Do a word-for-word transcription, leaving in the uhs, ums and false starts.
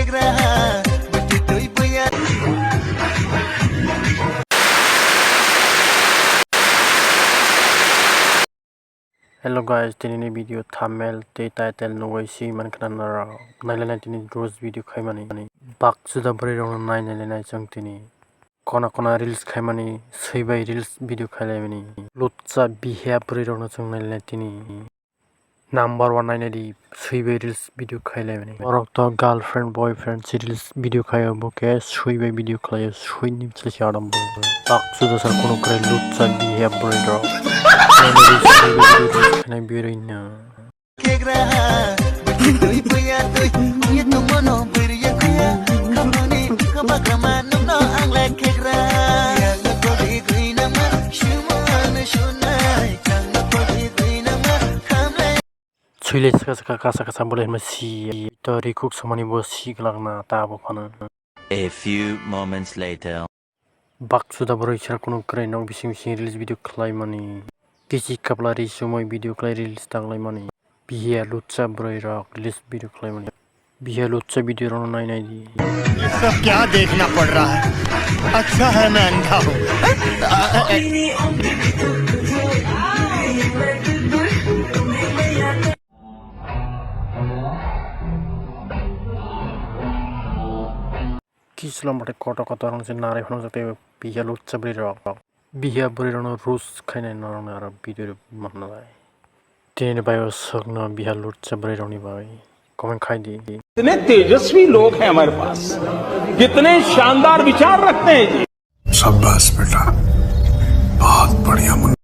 Hello guys, tini ni video thumbnail tei title nugwi si mankha na norok. Nailai nai tini roast video khaimani. Bakchuda bwrwi rokno nai nailai nai chwng tini. Kona kona reels khaimani, swibai reels video khailaimani. Lutsa bihiya bwrwi rokno chwng nailai nai tini. Number one nainai di, swibai reels video khailaimani. Borok to girlfriend, boyfriend si reels video khaio, bo khe swibai video khlaio, swini bwsai si adam bo. Bakchuda sar kuno kwrai lutsa bihiya bwrwi rok. Nainai di swibai video reels khainai bwrwi no. Swilai swka swka kasa kasa bolai ma si to rikuk samani bo si glak na ta bo phano. A few moments later. Bakchuda bwrwi sar kuno kwrai nok bising bising reels video khlaimani. Kichi kapla ri sumoi video khlai reels tanglaimani. Bihiya lutsa bwrwi rok reels video khlaimani. Bihiya lutsa video rokno nai nai di. ये सब क्या देखना पड़ रहा है? अच्छा है मैं अंधा हूँ। Kichlam bate kotor kotor wng se narwi phano jate bihiya lutsa bwrwi rok. Bihiya bwrwi rokno roast khainai norokno aro video manlai. Tini bai o sokno bihiya lutsa bwrwi rokni bai comment khai di. इतने तेजस्वी लोग हैं हमारे पास, कितने शानदार विचार रखते हैं जी। शाबाश बेटा, बहुत बढ़िया मुन्ना।